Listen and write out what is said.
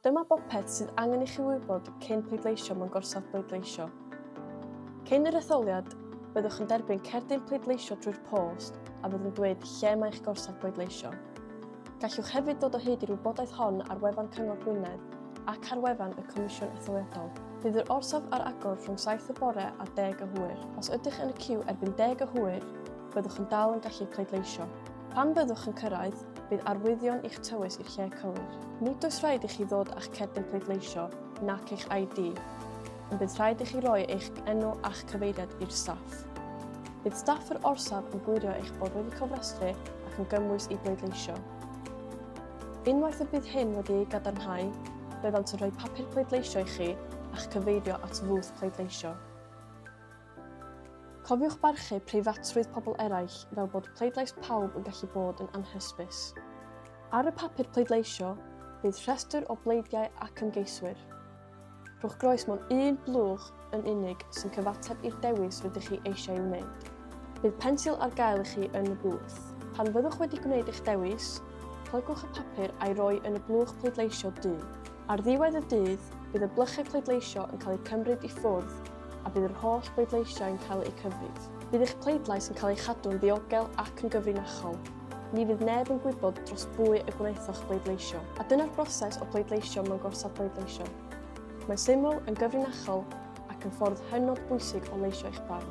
Dyma bopeth sydd angen i chi wybod cyn pleidleisio mewn gorsaf bleidleisio. Cyn yr etholiad, byddwch yn derbyn cerdyn pleidleisio drwy'r post a fydd yn dweud lle mae eich gorsaf bleidleisio. Gallwch hefyd ddod o hyd i'r wybodaeth hon ar wefan Cyngor Gwynedd ac ar wefan y Comisiwn Etholiadol. Bydd yr orsaf ar agor rhwng 7 y bore a 10 y hwyr. Os ydych yn y ciw erbyn 10 y hwyr, byddwch yn dal yn gallu pleidleisio. Pan fyddwch yn cyrraedd, bydd arwyddion i'ch tywys i'r lle cywir. Nid oes rhaid i chi ddod â'ch cerdyn pleidleisio nac eich ID, ond bydd rhaid i chi roi eich enw a'ch cyfeiriad i'r staff. Bydd staff yr orsaf yn gwirio eich bod wedi cofrestru ac yn gymwys i bleidleisio. Unwaith y bydd hyn wedi ei gadarnhau, byddant yn rhoi papur pleidleisio i chi a'ch cyfeirio at fwth pleidleisio. Cofiwch barchu preifatrwydd pobl eraill fel bod pleidlais pawb yn gallu bod yn anhysbys. Ar y papur pleidleisio, bydd rhestr o bleidiau ac ymgeiswyr. Rhowch groes mewn un blwch yn unig sy'n cyfateb i'r dewis rydych chi eisiau ei wneud. Bydd pensil ar gael i chi yn y bwth. Pan fyddwch wedi gwneud eich dewis, plygwch y papur a'i roi yn y blwch pleidleisio du. Ar ddiwedd y dydd, bydd y blychau pleidleisio yn cael eu cymryd i ffwrdd a bydd yr holl bleidleisiau'n cael eu cyfrif. Bydd eich pleidlais yn cael ei chadw'n ddiogel ac yn gyfrinachol. Ni fydd neb yn gwybod dros bwy y gwnaethoch bleidleisio. A dyna'r broses o bleidleisio mewn gorsaf bleidleisio. Mae'n syml, yn gyfrinachol ac yn ffordd hynod bwysig o leisio eich barn.